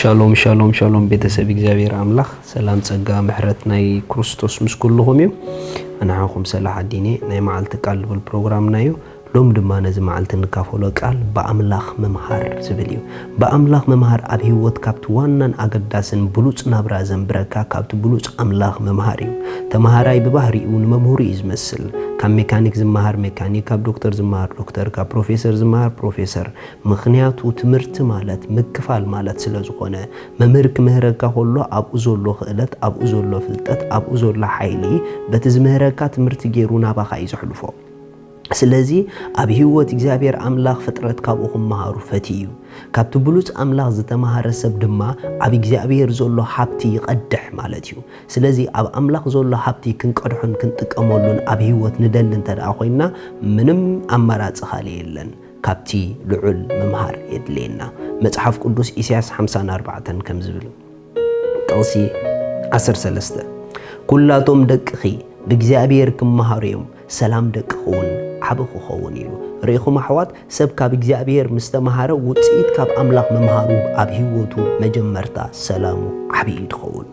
ሻሎም ሻሎም ሻሎም፣ ቤተሰብ እግዚኣብሔር ኣምላኽ፣ ሰላም ጸጋ ምሕረት ናይ ክርስቶስ ምስ ኩልኹም እዩ። ኣንሓኹም ሰላሕ ኣዲኔ። ናይ መዓልቲ ቃል ዝብል ፕሮግራምና እዩ። ሎም ድማ ነዚ መዓልቲ እንካፈሎ ቃል ብኣምላኽ ምምሃር ዝብል እዩ። ብኣምላኽ ምምሃር ኣብ ህይወት ካብቲ ዋናን ኣገዳስን ብሉጽ ናብራ ዘንብረካ ካብቲ ብሉጽ ኣምላኽ ምምሃር እዩ። ተምሃራይ ብባህሪኡ ንመምህሩ እዩ ዝመስል። ካብ ሜካኒክ ዝመሃር ሜካኒክ፣ ካብ ዶክተር ዝመሃር ዶክተር፣ ካብ ፕሮፌሰር ዝመሃር ፕሮፌሰር። ምኽንያቱ ትምህርቲ ማለት ምክፋል ማለት ስለ ዝኾነ፣ መምህር ክምህረካ ከሎ ኣብኡ ዘሎ ክእለት፣ ኣብኡ ዘሎ ፍልጠት፣ ኣብኡ ዘሎ ሓይሊ በቲ ዝምህረካ ትምህርቲ ገይሩ ናባኻ እዩ ዘሕልፎ። ስለዚ ኣብ ህይወት እግዚኣብሔር ኣምላኽ ፍጥረት ካብኡ ክመሃሩ ፈትዩ እዩ። ካብቲ ብሉጽ ኣምላኽ ዝተምሃረ ሰብ ድማ ኣብ እግዚኣብሔር ዘሎ ሃብቲ ይቐድሕ ማለት እዩ። ስለዚ ኣብ ኣምላኽ ዘሎ ሃብቲ ክንቀድሖን ክንጥቀመሉን ኣብ ህይወት ንደሊ እንተ ደኣ ኮይንና፣ ምንም ኣማራጺ ካልእ የለን። ካብቲ ልዑል ምምሃር የድልየና። መጽሓፍ ቅዱስ ኢሳያስ ሓምሳን ኣርባዕተን ከም ዝብል፣ ጥቕሲ ዓሰርተ ሰለስተ፣ "ኩላቶም ደቅኺ ብእግዚኣብሔር ክመሃሩ እዮም፣ ሰላም ደቅኺ እውን ዓቢ ክኸውን" ኢሉ። ርኢኹም ኣሕዋት፣ ሰብ ካብ እግዚኣብሔር ምስ ተምሃረ፣ ውጽኢት ካብ ኣምላኽ ምምሃሩ ኣብ ህይወቱ መጀመርታ ሰላሙ ዓቢ እዩ ዝኸውን።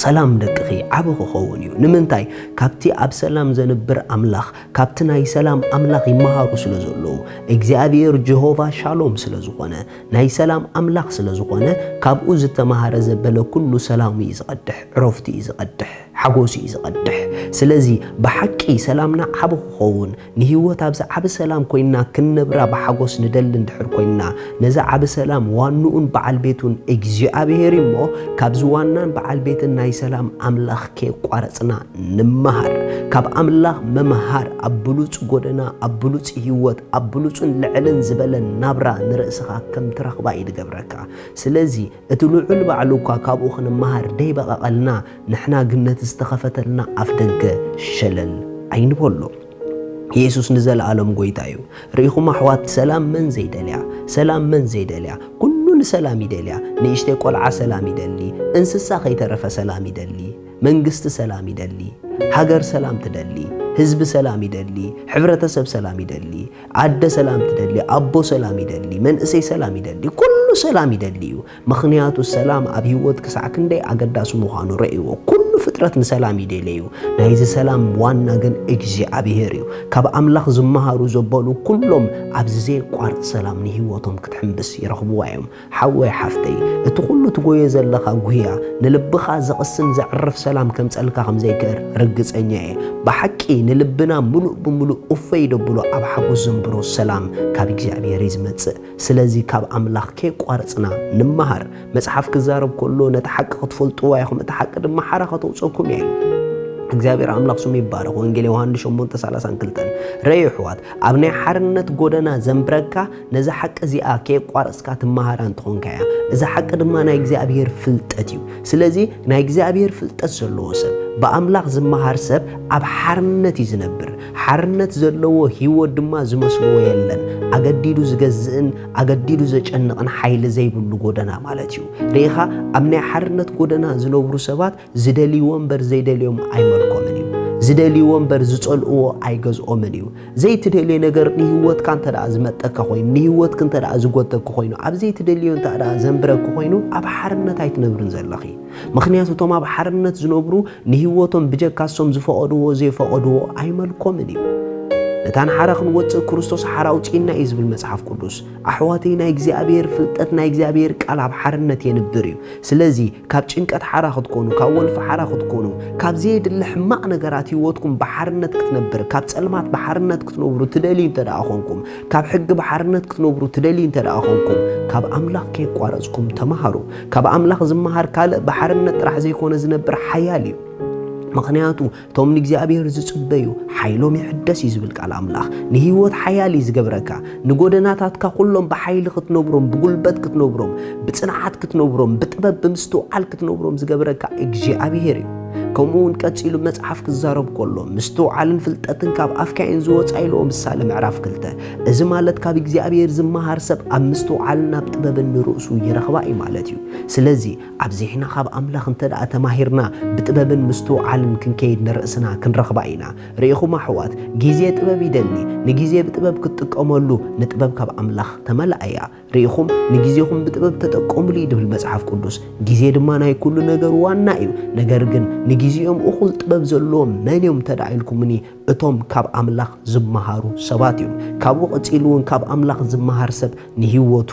ሰላም ደቅኺ ዓቢ ክኸውን እዩ። ንምንታይ? ካብቲ ኣብ ሰላም ዘንብር ኣምላኽ፣ ካብቲ ናይ ሰላም ኣምላኽ ይመሃሩ ስለ ዘለዉ፣ እግዚኣብሔር ጀሆቫ ሻሎም ስለ ዝኾነ፣ ናይ ሰላም ኣምላኽ ስለ ዝኾነ፣ ካብኡ ዝተምሃረ ዘበለ ኩሉ ሰላሙ እዩ ዝቐድሕ፣ ዕረፍቱ እዩ ዝቐድሕ፣ ሓጎሱ እዩ ዝቐድሕ። ስለዚ ብሓቂ ሰላምና ዓቢ ክኸውን፣ ንህይወት ኣብዚ ዓቢ ሰላም ኮይንና ክንነብራ ብሓጎስ ንደሊ እንድሕር ኮይንና፣ ነዚ ዓቢ ሰላም ዋንኡን በዓል ቤቱን እግዚኣብሔር እዩ እሞ፣ ካብዚ ዋናን በዓል ቤትን ናይ ሰላም ኣምላኽ ከየቋረጽና ንምሃር። ካብ ኣምላኽ ምምሃር ኣብ ብሉጽ ጎደና፣ ኣብ ብሉጽ ህይወት፣ ኣብ ብሉጽን ልዕልን ዝበለን ናብራ ንርእስኻ ከም ትረኽባ እዩ ዝገብረካ። ስለዚ እቲ ልዑል ባዕሉ እኳ ካብኡ ክንመሃር ደይበቐቐልና፣ ንሕና ግን ነቲ ዝተኸፈተልና ኣፍ ደገ ሸለል ኣይንበሎ። የሱስ ንዘለኣለም ጐይታ እዩ። ርኢኹም ኣሕዋት፣ ሰላም መን ዘይደልያ? ሰላም መን ዘይደልያ? ኩሉ ንሰላም ይደልያ። ንእሽተይ ቆልዓ ሰላም ይደሊ፣ እንስሳ ከይተረፈ ሰላም ይደሊ፣ መንግስቲ ሰላም ይደሊ፣ ሃገር ሰላም ትደሊ፣ ህዝቢ ሰላም ይደሊ፣ ሕብረተሰብ ሰላም ይደሊ፣ ኣደ ሰላም ትደሊ፣ ኣቦ ሰላም ይደሊ፣ መንእሰይ ሰላም ይደሊ፣ ኩሉ ሰላም ይደሊ እዩ። ምኽንያቱ ሰላም ኣብ ህይወት ክሳዕ ክንደይ ኣገዳሲ ምዃኑ ረእይዎ። ኩሉ ፍጥረት ንሰላም ይደልዮ እዩ። ናይዚ ሰላም ዋና ግን እግዚኣብሔር እዩ። ካብ ኣምላኽ ዝመሃሩ ዘበሉ ኩሎም ኣብዚ ዘየቋርጽ ሰላም ንህይወቶም ክትሕምብስ ይረኽብዋ እዮም። ሓወይ ሓፍተይ፣ እቲ ኩሉ ትጎዮ ዘለኻ ጉያ ንልብኻ ዘቕስን ዘዕርፍ ሰላም ከምጸልካ ከም ዘይክእል ርግጸኛ እየ። ብሓቂ ንልብና ምሉእ ብምሉእ እፎይ ደብሎ ኣብ ሓጎስ ዘንብሮ ሰላም ካብ እግዚኣብሔር እዩ ዝመጽእ። ስለዚ ካብ ኣምላኽ ከየቋረጽና ንመሃር። መጽሓፍ ክዛረብ ከሎ ነቲ ሓቂ ክትፈልጥዋ ኢኹም፣ እቲ ሓቂ ድማ ሓራ ከተውጸኩም እያ ኢሉ። እግዚኣብሔር ኣምላኽ ስሙ ይባረኽ። ወንጌል ዮሃንስ ሸሞንተ ሰላሳን ክልተን። ረዩ ኣሕዋት፣ ኣብ ናይ ሓርነት ጎደና ዘንብረካ ነዛ ሓቂ እዚኣ ከየቋረጽካ ትመሃራ እንተኾንካ እያ። እዛ ሓቂ ድማ ናይ እግዚኣብሔር ፍልጠት እዩ። ስለዚ ናይ እግዚኣብሔር ፍልጠት ዘለዎ ሰብ፣ ብኣምላኽ ዝመሃር ሰብ ኣብ ሓርነት እዩ ዝነብር። ሓርነት ዘለዎ ህይወት ድማ ዝመስልዎ የለን። ኣገዲዱ ዝገዝእን ኣገዲዱ ዘጨንቕን ሓይሊ ዘይብሉ ጎደና ማለት እዩ። ርኢኻ፣ ኣብ ናይ ሓርነት ጎደና ዝነብሩ ሰባት ዝደልይዎ እምበር ዘይደልዮም ኣይመልኮምን እዩ። ዝደልይዎ እምበር ዝጸልእዎ ኣይገዝኦምን እዩ። ዘይትደልዮ ነገር ንህይወትካ እንተ ደኣ ዝመጠካ ኮይኑ፣ ንህይወትክ እንተ ደኣ ዝጎተክ ኮይኑ፣ ኣብ ዘይትደልዮ እንተ ደኣ ዘንብረክ ኮይኑ፣ ኣብ ሓርነት ኣይትነብርን ዘለኺ። ምኽንያቱ እቶም ኣብ ሓርነት ዝነብሩ ንህይወቶም ብጀካ እሶም ዝፈቐድዎ ዘይፈቐድዎ ኣይመልኮምን እዩ። ነታ ንሓራ ክንወጽእ ክርስቶስ ሓራ ኣውጺእና እዩ ዝብል መጽሓፍ ቅዱስ። ኣሕዋተይ፣ ናይ እግዚኣብሔር ፍልጠት፣ ናይ እግዚኣብሔር ቃል ኣብ ሓርነት የንብር እዩ። ስለዚ ካብ ጭንቀት ሓራ ክትኮኑ፣ ካብ ወልፊ ሓራ ክትኮኑ፣ ካብ ዘየድሊ ሕማቕ ነገራት ህይወትኩም ብሓርነት ክትነብር፣ ካብ ጸልማት ብሓርነት ክትነብሩ ትደልዩ እንተ ደኣ ኾንኩም፣ ካብ ሕጊ ብሓርነት ክትነብሩ ትደልዩ እንተ ደኣ ኾንኩም፣ ካብ ኣምላኽ ከየቋረጽኩም ተመሃሩ። ካብ ኣምላኽ ዝመሃር ካልእ ብሓርነት ጥራሕ ዘይኮነ ዝነብር ሓያል እዩ። ምኽንያቱ እቶም ንእግዚኣብሔር ዝጽበዩ ሓይሎም ይሕደስ እዩ ዝብል ቃል ኣምላኽ። ንህይወት ሓያል እዩ ዝገብረካ። ንጎደናታትካ ኩሎም ብሓይሊ ክትነብሮም፣ ብጉልበት ክትነብሮም፣ ብጽንዓት ክትነብሮም፣ ብጥበብ ብምስትውዓል ክትነብሮም ዝገብረካ እግዚኣብሔር እዩ። ከምኡ እውን ቀጺሉ መጽሓፍ ክዛረብ ከሎ፣ ምስትውዓልን ፍልጠትን ካብ ኣፍካ እየን ዝወጻ ኢልዎ ምሳሌ ምዕራፍ ክልተ። እዚ ማለት ካብ እግዚኣብሔር ዝመሃር ሰብ ኣብ ምስትውዓልን ኣብ ጥበብን ንርእሱ ይረኽባ እዩ ማለት እዩ። ስለዚ ኣብዚሕና ካብ ኣምላኽ እንተ ደኣ ተማሂርና ብጥበብን ምስትውዓልን ክንከይድ ንርእስና ክንረኽባ ኢና። ርኢኹም ኣሕዋት፣ ግዜ ጥበብ ይደሊ። ንግዜ ብጥበብ ክትጥቀመሉ ንጥበብ ካብ ኣምላኽ ተመልኣ እያ። ርኢኹም ንግዜኹም ብጥበብ ተጠቀሙሉ እዩ ድብል መጽሓፍ ቅዱስ። ግዜ ድማ ናይ ኩሉ ነገር ዋና እዩ። ነገር ግን ንግዜኦም እኹል ጥበብ ዘለዎም መን እዮም እንተ ደኣ ኢልኩምኒ፣ እቶም ካብ ኣምላኽ ዝመሃሩ ሰባት እዮም። ካብኡ ቀጺሉ እውን ካብ ኣምላኽ ዝመሃር ሰብ ንህይወቱ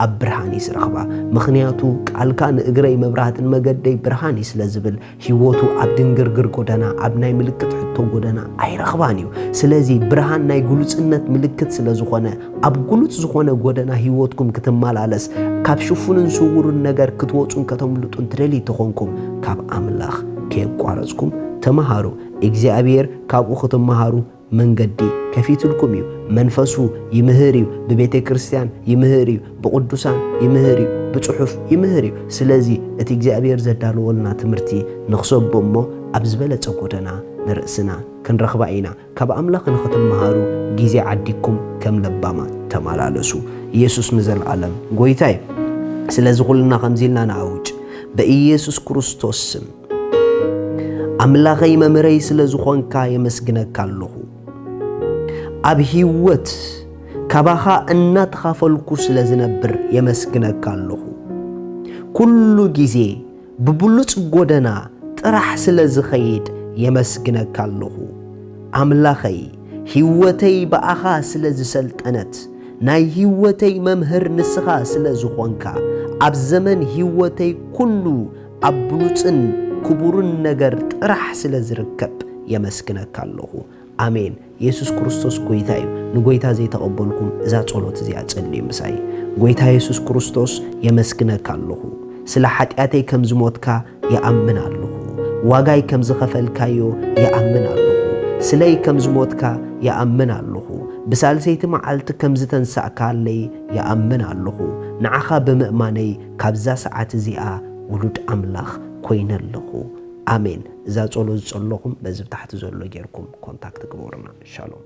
ኣብ ብርሃን እዩ ዝረኽባ። ምኽንያቱ ቃልካ ንእግረይ መብራህትን መገደይ ብርሃን እዩ ስለ ዝብል፣ ህይወቱ ኣብ ድንግርግር ጎደና፣ ኣብ ናይ ምልክት ሕቶ ጎደና ኣይረኽባን እዩ። ስለዚ ብርሃን ናይ ግሉጽነት ምልክት ስለ ዝኾነ፣ ኣብ ግሉጽ ዝኾነ ጎደና ህይወትኩም ክትመላለስ፣ ካብ ሽፉንን ስውሩን ነገር ክትወጹን ከተምልጡን ትደልዩ ተኾንኩም፣ ካብ ኣምላኽ ከየቋረጽኩም ተመሃሩ። እግዚኣብሔር ካብኡ ክትመሃሩ መንገዲ ከፊትልኩም እዩ። መንፈሱ ይምህር እዩ፣ ብቤተ ክርስቲያን ይምህር እዩ፣ ብቅዱሳን ይምህር እዩ፣ ብጽሑፍ ይምህር እዩ። ስለዚ እቲ እግዚኣብሔር ዘዳለወልና ትምህርቲ ንኽሰቦ እሞ ኣብ ዝበለጸ ጎደና ንርእስና ክንረኽባ ኢና። ካብ ኣምላኽ ንኽትመሃሩ ግዜ ዓዲግኩም ከም ለባማት ተመላለሱ። ኢየሱስ ንዘለዓለም ጎይታ እዩ። ስለዚ ኩልና ከምዚ ኢልና ንኣውጅ፣ በኢየሱስ ክርስቶስ ስም ኣምላኸይ መምህረይ ስለ ዝኾንካ የመስግነካ ኣለኹ። ኣብ ህይወት ካባኻ እናተኻፈልኩ ስለ ዝነብር የመስግነካ ኣለኹ። ኩሉ ግዜ ብብሉጽ ጎደና ጥራሕ ስለ ዝኸይድ የመስግነካ ኣለኹ። ኣምላኸይ፣ ህይወተይ ብኣኻ ስለ ዝሰልጠነት፣ ናይ ህይወተይ መምህር ንስኻ ስለ ዝኾንካ፣ ኣብ ዘመን ህይወተይ ኩሉ ኣብ ብሉጽን ክቡርን ነገር ጥራሕ ስለ ዝርከብ የመስግነካ ኣለኹ። ኣሜን። የሱስ ክርስቶስ ጎይታ እዩ። ንጎይታ ዘይተቐበልኩም እዛ ጸሎት እዚኣ ጸልዩ ምሳይ። ጎይታ የሱስ ክርስቶስ የመስግነካ ኣለኹ። ስለ ሓጢኣተይ ከም ዝሞትካ ይኣምን ኣለኹ። ዋጋይ ከም ዝኸፈልካዮ ይኣምን ኣለኹ። ስለይ ከም ዝሞትካ ይኣምን ኣለኹ። ብሳልሰይቲ መዓልቲ ከም ዝተንሳእካለይ ይኣምን ኣለኹ። ንዓኻ ብምእማነይ ካብዛ ሰዓት እዚኣ ውሉድ ኣምላኽ ኮይነ ኣለኹ። ኣሜን። እዛ ጸሎት ዝጸለኹም በዚ ብታሕቲ ዘሎ ጌርኩም ኮንታክት ግበሩና። ሻሎም።